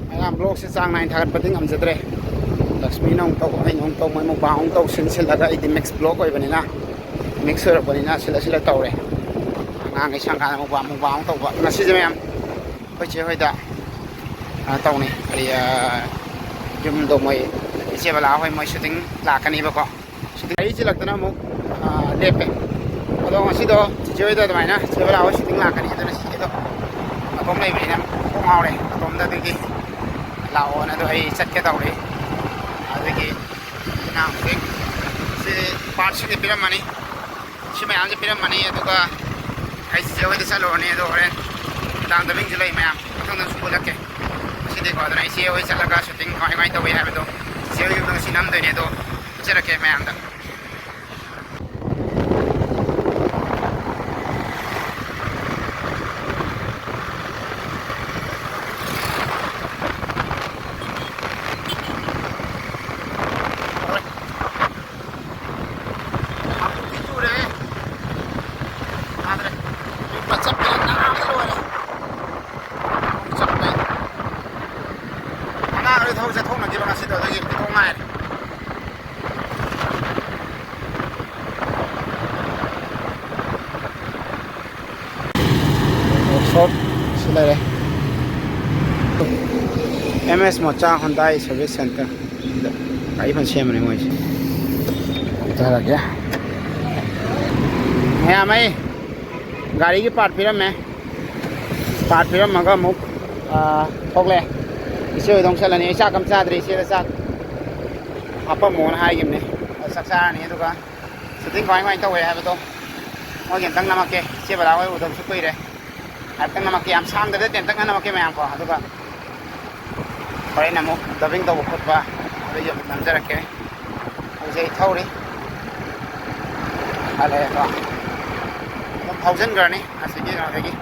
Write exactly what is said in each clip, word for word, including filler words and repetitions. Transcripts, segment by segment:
ꯃꯌꯥꯝ vlogꯁꯦ ꯆꯥꯡ ꯅꯥꯏꯅ ꯊꯥꯒꯠꯄꯗꯤ ꯉꯝꯖꯗ꯭ꯔꯦ꯫ ꯂꯛꯁꯃꯤꯅ ꯑꯃꯨꯛ ꯇꯧ, ꯑꯩꯅ ꯑꯃꯨꯛ ꯇꯧ, ꯃꯣꯏ ꯃꯨꯛꯕꯥꯡ ꯑꯃꯨꯛ ꯇꯧ, ꯁꯤꯟ ꯁꯤꯜꯂꯒ ꯑꯩꯗꯤ mix vlog ꯑꯣꯏꯕꯅꯤꯅ, mix ꯑꯣꯏꯔꯛꯄꯅꯤꯅ ꯁꯤꯜꯂ ꯁꯤꯜꯂ ꯇꯧꯔꯦ꯫ ꯑꯉꯥꯡꯈꯩ ꯁꯪꯀꯥꯟꯗ ꯃꯨꯛꯕꯥꯡ, ꯃꯨꯛꯕꯥꯡ ꯑꯃꯨꯛ ꯇꯧꯕ꯫ ꯉꯁꯤꯁꯦ ꯃꯌꯥꯝ ꯑꯩꯈꯣꯏ ꯆꯦ ꯍꯣꯏꯗ, ꯑ, ꯇꯧꯅꯤ꯫ ꯀꯔꯤ, ꯑ, ꯌꯨꯝꯗꯣ ꯃꯣꯏ ꯏꯆꯦ ꯕꯂꯥ ꯍꯣꯏ ꯃꯣꯏ shooting ꯂꯥꯛꯀꯅꯤꯕꯀꯣ꯫ Shooting ꯒꯥꯔꯤ ꯆꯤꯜꯂꯛꯇꯅ ꯑꯃꯨꯛ, ꯑ, ꯂꯦꯞꯄꯦ꯫ ꯑꯗꯣ ꯉꯁꯤꯗꯣ ꯆꯤꯆꯦ ꯍꯣꯏꯗ ꯑꯗꯨꯃꯥꯏꯅ ꯆꯤꯆꯦ ꯕꯂꯥ ꯍꯣꯏ shooting ꯂꯥꯛꯀꯅꯤ, ꯑꯗꯨꯅ ꯆꯤꯆꯦꯗꯣ ꯃꯇꯣꯝ ꯂꯩꯕꯅꯤꯅ ꯀꯣꯛ ꯉꯥꯎꯔꯦ꯫ ꯃꯇꯣꯝꯗ ꯑꯗꯨꯒꯤ ꯂꯥꯛꯑꯣꯅ ꯑꯗꯣ ꯑꯩ ꯆꯠꯀꯦ ꯇꯧꯔꯤ꯫ ꯑꯗꯨꯒꯤ ꯑꯗꯨꯅ ꯍꯧꯖꯤꯛ ꯁꯤ part ꯁꯤꯗꯤ ꯄꯤꯔꯝꯃꯅꯤ꯫ ꯁꯤ ꯃꯌꯥꯝꯁꯦ ꯄꯤꯔꯝꯃꯅꯤ, ꯑꯗꯨꯒ ꯑꯩ ꯆꯤꯆꯦ ꯍꯣꯏꯗ ꯆꯠꯂꯨꯔꯅꯤ꯫ ꯑꯗꯣ ꯍꯣꯔꯦꯟ ꯃꯦꯗꯥꯝ ꯗꯕꯤꯡꯁꯨ ꯂꯩ ꯃꯌꯥꯝ, ꯃꯊꯪꯗꯁꯨ ꯎꯠꯂꯛꯀꯦ꯫ ꯉꯁꯤꯗꯤꯀꯣ, ꯑꯗꯨꯅ ꯏꯆꯦ ꯍꯣꯏ ꯆꯠꯂꯒ shooting ꯀꯃꯥꯏ ꯀꯃꯥꯏꯅ ꯇꯧꯏ ꯍꯥꯏꯕꯗꯣ ꯏꯆꯦ ꯍꯣꯏ ꯌꯨꯝꯗ ꯉꯁꯤ ꯅꯝꯗꯣꯏꯅꯦ꯫ ꯑꯗꯣ ꯎꯠꯆꯔꯛꯀꯦ ꯃꯌꯥꯝꯗ꯫ ꯍꯥꯄꯨꯗꯤ ꯆꯨꯔꯦ꯫ ꯌꯥꯗ꯭ꯔꯦ꯫ ꯌꯨꯝꯗ ꯆꯠꯄꯗ ꯅꯥꯕꯗ ꯂꯣꯏꯔꯦ꯫ ꯆꯠꯄꯗ꯫ ꯑꯉꯥꯡꯈꯩ ꯊꯕꯛ ꯆꯠꯊꯣꯛꯅꯈꯤꯕ ꯉꯁꯤꯗꯣ, ꯑꯗꯨꯒꯤ ꯏꯇꯣꯝ ꯉꯥꯏꯔꯦ꯫ Workshop ꯁꯤ ꯂꯩꯔꯦ꯫ M S Mocha Hyundai Service Center꯫ ꯁꯤꯗ ꯒꯥꯔꯤ ꯐꯅ ꯁꯦꯝꯕꯅꯦ ꯃꯣꯏꯁꯦ꯫ ꯆꯠꯂꯒꯦ꯫ ꯃꯌꯥꯝ ꯑꯩ ꯒꯥꯔꯤꯒꯤ part ꯄꯤꯔꯝꯃꯦ꯫ Part ꯄꯤꯔꯝꯃꯒ ꯑꯃꯨꯛ, ꯑꯥ, ꯊꯣꯛꯂꯛꯑꯦ꯫ ꯏꯆꯦ ꯍꯣꯏꯗ ꯑꯃꯨꯛ ꯆꯠꯂꯅꯤ꯫ ꯑꯩ ꯆꯥꯛ ꯑꯃ ꯆꯥꯗ꯭ꯔꯤ꯫ ꯏꯆꯦꯗ ꯆꯥꯛ ꯍꯥꯄꯝꯃꯣꯅ ꯍꯥꯏꯈꯤꯕꯅꯦ꯫ ꯑꯗ ꯆꯥꯛ ꯆꯥꯔꯅꯤ꯫ ꯑꯗꯨꯒ shooting ꯀꯃꯥꯏ ꯀꯃꯥꯏꯅ ꯇꯧꯋꯦ ꯍꯥꯏꯕꯗꯣ ꯃꯣꯏꯒꯤ ꯑꯝꯇꯪ ꯅꯝꯃꯛꯀꯦ꯫ ꯏꯆꯦ ꯕꯂꯥ ꯍꯣꯏ ꯎꯗꯕꯁꯨ ꯀꯨꯏꯔꯦ꯫ ꯍꯥꯏꯐꯦꯠꯇꯪ ꯅꯝꯃꯛꯀꯦ꯫ ꯌꯥꯝ ꯁꯥꯡꯗꯕꯤꯗ ꯇꯦꯟꯇꯛꯅ ꯅꯝꯃꯛꯀꯦ ꯃꯌꯥꯝꯀꯣ꯫ ꯑꯗꯨꯒ ꯍꯣꯔꯦꯟ ꯑꯃꯨꯛ dubbing ꯇꯧꯕ ꯈꯣꯠꯄ ꯑꯗꯨꯒꯤ ꯑꯃꯨꯛ ꯅꯝꯖꯔꯛꯀꯦ꯫ ꯍꯧꯖꯤꯛ ꯑꯩ ꯊꯧꯔꯤ꯫ ꯈꯔ ꯂꯩꯔꯒ ꯑꯗꯨꯝ ꯐꯥꯎꯖꯤꯟꯈ꯭ꯔꯅꯤ꯫ ꯑꯁꯤꯒꯤ ꯀꯩꯅꯣꯗꯒꯤ꯫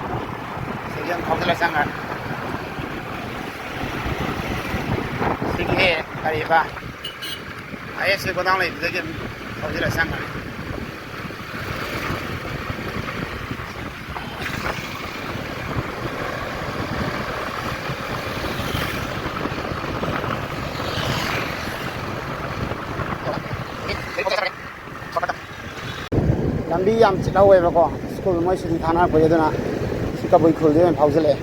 ꯑꯁꯤꯒꯤ ꯑꯗꯨꯝ ꯐꯥꯎꯖꯤꯜꯂ ꯆꯪꯈ꯭ꯔꯅꯤ꯫ ꯁꯤꯒꯤ ꯀꯔꯤꯕ? ISA ꯒꯣꯗꯥꯎꯟ ꯂꯩꯕꯗꯒꯤ ꯑꯗꯨꯝ ꯊꯧꯖꯤꯜꯂ ꯆꯪꯈ꯭ꯔꯅꯤ꯫ ꯌꯥꯝ ꯆꯤꯛꯍꯧꯋꯦꯕꯀꯣ, ꯁ꯭ꯀꯨꯜ ꯃꯣꯏ ꯁꯨꯇꯤ ꯊꯥꯅꯔꯛꯄꯒꯤ꯫ ꯑꯗꯨꯅ ꯁꯤ ꯀꯕꯨꯏ ꯈꯨꯜꯗꯤ ꯑꯣꯏꯅ ꯐꯥꯎꯖꯤꯜꯂꯛꯑꯦ꯫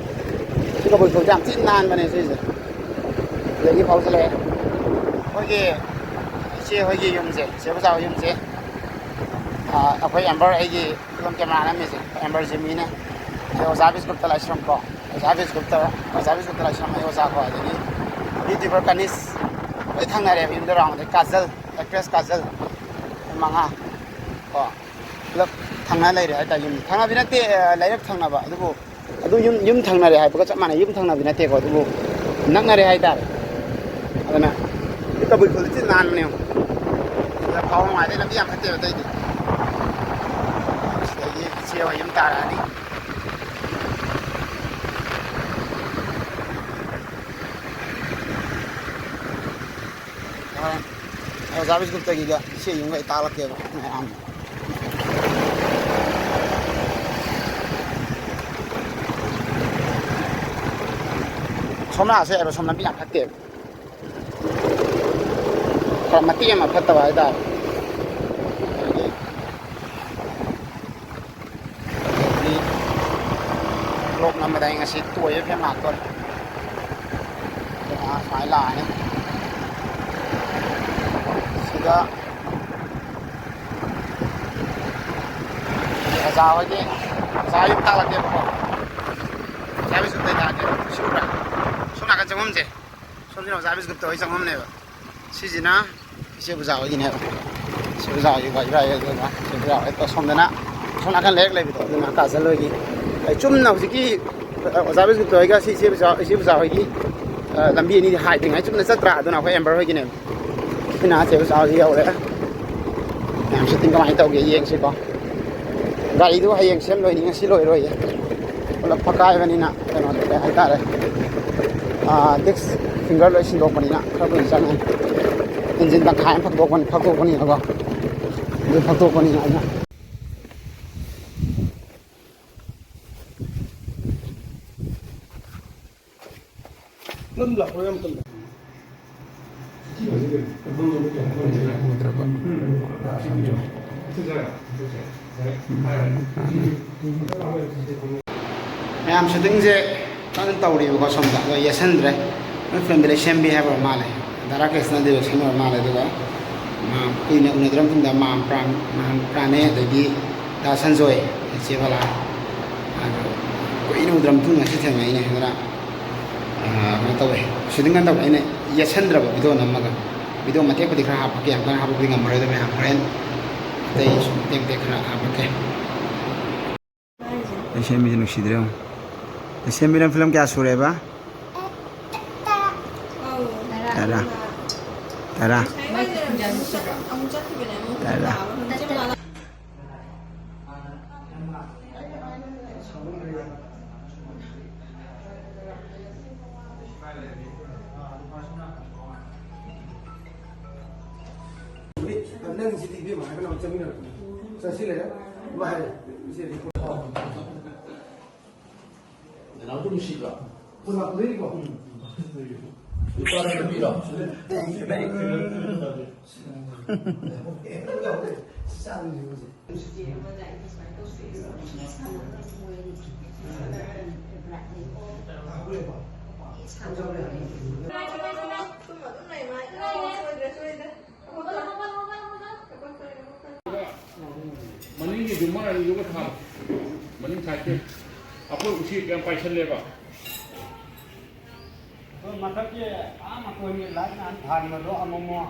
ꯁꯤ ꯀꯕꯨꯏ ꯈꯨꯜꯗꯤ ꯌꯥꯝ ꯊꯤꯅ ꯅꯥꯟꯕꯅꯦ ꯁꯤꯁꯦ꯫ ꯑꯗꯒꯤ ꯐꯥꯎꯖꯤꯜꯂꯛꯑꯦ ꯑꯩꯈꯣꯏꯒꯤ ꯏꯆꯦ ꯍꯣꯏꯒꯤ ꯌꯨꯝꯁꯦ, ꯏꯆꯦ ꯕꯨꯖꯥ ꯍꯣꯏ ꯌꯨꯝꯁꯦ꯫ ꯑꯥ, ꯑꯩꯈꯣꯏ ꯑꯦꯝꯕꯔ, ꯑꯩꯒꯤ ꯐꯤꯂꯝ ꯀꯦꯃꯦꯔꯥ ꯅꯝꯃꯤꯁꯦ ꯑꯦꯝꯕꯔ ꯖꯤꯃꯤꯅꯦ꯫ ꯑꯗꯩ ꯑꯣꯖꯥ ꯕꯤꯁꯒꯨꯞꯇ ꯂꯥꯏꯁ꯭ꯔꯝ ꯀꯣ, ꯑꯣꯖꯥ ꯕꯤꯁꯒꯨꯞꯇ, ꯑꯣꯖꯥ ꯕꯤꯁꯒꯨꯞꯇ ꯂꯥꯏꯁ꯭ꯔꯝ, ꯑꯩ ꯑꯣꯖꯥ ꯀꯣ, ꯑꯗꯒꯤ ꯌꯨꯇ꯭ꯌꯨꯕꯔ ꯀꯅꯤꯁ, ꯂꯣꯏ ꯊꯪꯅꯔꯦꯕ ꯌꯨꯝꯗ ꯔꯥꯎꯟꯗ꯫ ꯀꯥꯖꯜ, ꯑꯦꯛꯇ꯭ꯔꯦꯁ ꯀꯥꯖꯜ, ꯃꯉꯥ ꯀꯣ, ꯄꯨꯂꯞ ꯊꯪꯅ ꯂꯩꯔꯦ ꯍꯥꯏꯇꯥꯔꯦ꯫ ꯌꯨꯝ ꯊꯪꯅꯕꯗꯤ ꯅꯠꯇꯦ, ꯑ, ꯂꯩꯔꯛ ꯊꯪꯅꯕ꯫ ꯑꯗꯨꯕꯨ ꯑꯗꯨ ꯌꯨꯝ, ꯌꯨꯝ ꯊꯪꯅꯔꯦ ꯍꯥꯏꯕꯒ ꯆꯞ ꯃꯥꯟꯅꯩ꯫ ꯌꯨꯝ ꯊꯪꯅꯕꯗꯤ ꯅꯠꯇꯦꯀꯣ, ꯑꯗꯨꯕꯨ ꯅꯛꯅꯔꯦ ꯍꯥꯏꯇꯥꯔꯦ꯫ ꯑꯗꯨꯅ ꯀꯕꯨꯏ ꯈꯨꯜꯗꯤ ꯊꯤ ꯅꯥꯟꯕꯅꯦ ꯌꯦꯡꯉꯣ꯫ ꯁꯤꯗ ꯐꯥꯎꯕ ꯅꯨꯡꯉꯥꯏꯇꯦ, ꯂꯝꯕꯤ ꯌꯥꯝ ꯐꯠꯇꯦꯕ ꯑꯇꯩꯗꯤ꯫ ꯁꯤꯗꯒꯤ ꯏꯆꯦ ꯍꯣꯏ ꯌꯨꯝ ꯇꯥꯔꯛꯑꯅꯤ꯫ ꯍꯣꯔꯦꯟ ꯑꯣꯖꯥ ꯕꯤꯁꯀꯨꯞꯇꯒꯤꯒ ꯏꯆꯦ ꯌꯨꯝꯒ ꯑꯩ ꯇꯥꯛꯂꯛꯀꯦꯕ ꯃꯌꯥꯝ꯫ ꯁꯣꯝ ꯂꯥꯛꯑꯁꯦ ꯍꯥꯏꯕ, ꯁꯣꯝ ꯂꯝꯕꯤ ꯌꯥꯝ ꯐꯠꯇꯦꯕ꯫ ꯈꯔ ꯃꯇꯦꯛ ꯑꯃ ꯐꯠꯇꯕ ꯍꯥꯏꯇꯥꯔꯦ꯫ ꯑꯗꯒꯤ ꯕ꯭ꯂꯣꯛ ꯅꯝꯕꯗ ꯑꯩ ꯉꯁꯤ ꯇꯣꯏꯕ ꯐꯦꯟ ꯉꯥꯛꯇꯅꯤ꯫ ꯑꯗꯨꯅ ꯁꯨꯃꯥꯏꯅ ꯂꯥꯛꯑꯅꯤ꯫ ꯁꯤꯗ ꯑꯣꯖꯥ ꯍꯣꯏꯒꯤ, ꯑꯣꯖꯥ ꯍꯣꯏꯒꯤ ꯇꯥꯛꯂꯛꯀꯦꯕꯀꯣ꯫ ꯑꯣꯖꯥ ꯍꯣꯏ ꯁꯨꯝ ꯂꯩꯔꯛꯑꯒꯦ꯫ ꯁꯤ ꯎꯕ꯭ꯔꯥ? ꯁꯣꯝ ꯅꯥꯀꯟ ꯆꯪꯐꯝꯁꯦ꯫ ꯁꯣꯝꯁꯤꯅ ꯑꯣꯖꯥ ꯕꯤꯁꯀꯨꯞꯇ ꯍꯣꯏ ꯆꯪꯐꯝꯅꯦꯕ꯫ ꯁꯤꯁꯤꯅ ꯏꯆꯦ ꯕꯨꯖꯥ ꯍꯣꯏꯒꯤꯅꯦꯕ꯫ ꯏꯆꯦ ꯕꯨꯖꯥ ꯍꯣꯏꯒꯤ ꯋꯥꯏꯐꯥꯏ ꯑꯗꯨꯒ ꯏꯆꯦ ꯕꯨꯖꯥ ꯍꯣꯏ ꯁꯣꯝꯗꯅ, ꯁꯣꯝ ꯅꯥꯀꯟ ꯂꯩꯔꯛ ꯂꯩꯕꯗꯣ, ꯑꯗꯨꯅ ꯀꯥꯖꯜ ꯍꯣꯏꯒꯤ꯫ ꯑꯩ ꯆꯨꯝꯅ ꯍꯧꯖꯤꯛꯀꯤ ꯑꯣꯖꯥ ꯕꯤꯁꯀꯨꯞꯇ ꯍꯣꯏꯒ ꯁꯤ ꯏꯆꯦ ꯕꯨꯖꯥ, ꯏꯆꯦ ꯕꯨꯖꯥ ꯍꯣꯏꯒꯤ, ꯑ, ꯂꯝꯕꯤ ꯑꯅꯤꯗꯤ ꯍꯥꯏꯗ꯭ꯔꯤꯉꯩ ꯆꯨꯝꯅ ꯆꯠꯇ꯭ꯔꯥ? ꯑꯗꯨꯅ ꯑꯩꯈꯣꯏ ꯑꯦꯝꯕꯔ ꯍꯣꯏꯒꯤꯅꯦꯕ꯫ ꯁꯤꯅ ꯏꯆꯦ ꯕꯨꯖꯥ ꯍꯣꯏꯒꯤ ꯌꯧꯔꯦ꯫ ꯃꯌꯥꯝ ꯁꯦꯠꯇꯤꯡ ꯀꯃꯥꯏꯅ ꯇꯧꯒꯦ ꯌꯦꯡꯁꯤꯀꯣ꯫ ꯒꯥꯔꯤꯗꯨ ꯍꯌꯦꯡ ꯁꯦꯝ ꯂꯣꯏꯅꯤ, ꯉꯁꯤ ꯂꯣꯏꯔꯣꯏꯌꯦ꯫ ꯄꯨꯂꯞ ꯐꯛꯀꯥꯏꯕꯅꯤꯅ ꯀꯩꯅꯣꯗꯣ ꯀꯩ ꯍꯥꯏꯇꯥꯔꯦ, ꯑꯥ, ꯗꯤꯁ ꯐꯤꯡꯒꯔ ꯂꯣꯏ ꯁꯤꯟꯗꯣꯛꯄꯅꯤꯅ ꯈꯔ ꯀꯨꯏꯅ ꯆꯪꯉꯅꯤ꯫ ꯏꯟꯖꯤꯟ ꯇꯪꯈꯥꯏ ꯑꯃ ꯐꯛꯇꯣꯛꯄꯅꯤ, ꯐꯛꯇꯣꯛꯄꯅꯤꯅꯀꯣ꯫ ꯑꯗꯨ ꯐꯛꯇꯣꯛꯄꯅꯤꯅ ꯑꯩꯅ ꯎꯗ꯭ꯔꯕ꯫ ꯃꯌꯥꯝ ꯁꯨꯇꯤꯡꯁꯦ ꯀꯟꯅ ꯇꯧꯔꯤꯕꯀꯣ ꯁꯣꯝꯗ, ꯑꯗꯣ ꯌꯦꯠꯁꯟꯗ꯭ꯔꯦ꯫ ꯃꯣꯏ ꯐꯤꯂꯝꯗ ꯂꯩ ꯁꯦꯝꯕꯤ ꯍꯥꯏꯕ ꯑꯣꯏꯔ ꯃꯥꯜꯂꯦ, ꯗꯥꯔꯥ ꯀ꯭ꯔꯤꯁꯅ ꯗꯤꯔꯦꯛꯁꯟ ꯑꯣꯏꯔ ꯃꯥꯜꯂꯦ꯫ ꯑꯗꯨꯒ ꯃꯥ ꯀꯨꯏꯅ ꯎꯅꯗ꯭ꯔ ꯃꯇꯨꯡꯗ ꯃꯥ ꯄ꯭ꯔꯥꯟ, ꯃꯍꯥꯟ ꯄ꯭ꯔꯥꯟꯅꯦ, ꯑꯗꯒꯤ ꯗꯥ ꯁꯟꯖꯣꯏ, ꯆꯦ ꯕꯂꯥ, ꯑꯗꯣ ꯀꯨꯏꯅ ꯎꯗ꯭ꯔ ꯃꯇꯨꯡ ꯉꯁꯤ ꯊꯦꯡꯅꯩꯅꯦ꯫ ꯑꯗꯨꯅ ꯑꯥ, ꯀꯩꯅꯣ ꯇꯧꯋꯦ, ꯁꯨꯇꯤꯡ ꯀꯟꯅ ꯇꯧꯕ꯫ ꯑꯩꯅ ꯌꯦꯠꯁꯟꯗ꯭ꯔꯕ ꯚꯤꯗꯤꯑꯣ ꯅꯝꯃꯒ꯫ ꯚꯤꯗꯤꯑꯣ ꯃꯇꯦꯛꯄꯨꯗꯤ ꯈꯔ ꯍꯥꯞꯄꯛꯀꯦ, ꯌꯥꯝ ꯀꯟꯅ ꯍꯥꯞꯄꯛꯄꯗꯤ ꯉꯝꯃꯔꯣꯏꯗ ꯃꯌꯥꯝ꯫ ꯍꯣꯔꯦꯟ ꯑꯇꯩ ꯁꯨꯝ ꯃꯇꯦꯛ ꯃꯇꯦꯛ ꯈꯔ ꯍꯥꯞꯄꯛꯀꯦ꯫ ꯂꯩꯁꯦꯝꯕꯤꯁꯦ ꯅꯨꯡꯁꯤꯗ꯭ꯔꯦ ꯌꯦꯡꯉꯣ꯫ ꯂꯩꯁꯦꯝꯕꯤ, ꯅꯪ ꯐꯤꯂꯝ ꯀꯌꯥ ꯁꯨꯔꯦꯕ? ꯇꯔꯥ꯫ ꯇꯔꯥ꯫ ꯇꯔꯥ꯫ ꯅꯪꯁꯤꯗꯤ ꯏꯕꯦꯝꯃ ꯍꯥꯏꯕ ꯑꯃ ꯆꯪꯃꯤꯟꯅꯔꯛꯄꯅꯦ꯫ ꯆꯠꯁꯤꯜꯂꯦ꯫ ꯑꯃ ꯍꯥꯏꯔꯦ꯫ ꯏꯆꯦ ꯅꯅꯥꯎꯗꯣ ꯅꯨꯡꯁꯤꯗ꯭ꯔꯣ? ꯀꯣꯟ ꯂꯥꯛꯄꯗꯩꯅꯤꯀꯣ? ꯅꯨꯄꯥꯔꯣ ꯅꯨꯄꯤꯔꯣ? ꯃꯅꯤꯡꯒꯤ ꯖꯨꯃꯔ ꯑꯅꯤꯗꯨꯒ ꯊꯥꯔꯣ꯫ ꯃꯅꯤꯡ ꯁꯥꯏꯠꯀꯤ꯫ ꯑꯩꯈꯣꯏ ꯎꯆꯦꯛ ꯌꯥꯝ ꯄꯥꯏꯁꯜꯂꯦꯕ꯫ ꯑꯗꯣ ꯃꯊꯛꯀꯤ ꯑꯥ ꯃꯇꯣꯟꯒꯤ ꯂꯥꯏꯠ ꯃꯌꯥꯝ ꯊꯥꯟꯕꯗꯣ ꯑꯃꯨꯛꯃꯨꯛ꯫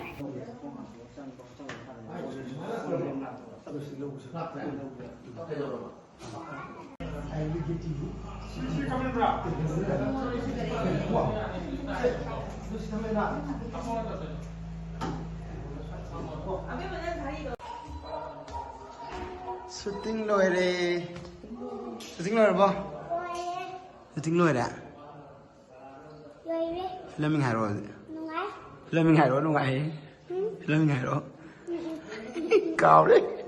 ꯁꯨꯇꯤꯡ ꯂꯣꯏꯔꯦ꯫ ꯁꯨꯇꯤꯡ ꯂꯣꯏꯔꯕꯣ? ꯂꯣꯏꯔꯦ꯫ ꯁꯨꯇꯤꯡ ꯂꯣꯏꯔꯦ? ꯂꯣꯏꯔꯦ꯫ ꯐꯤꯂꯝ ꯃꯤꯡ ꯍꯥꯏꯔꯛꯑꯣ ꯑꯗꯨꯗꯤ꯫ ꯅꯨꯡꯉꯥꯏ꯫ ꯐꯤꯂꯝ ꯃꯤꯡ ꯍꯥꯏꯔꯛꯑꯣ, ꯅꯨꯡꯉꯥꯏ꯫ ꯎꯝ꯫ ꯐꯤꯂꯝ ꯃꯤꯡ ꯍꯥꯏꯔꯛꯑꯣ꯫ ꯎꯝ, ꯎꯝ꯫ ꯀꯥꯎꯔꯦ꯫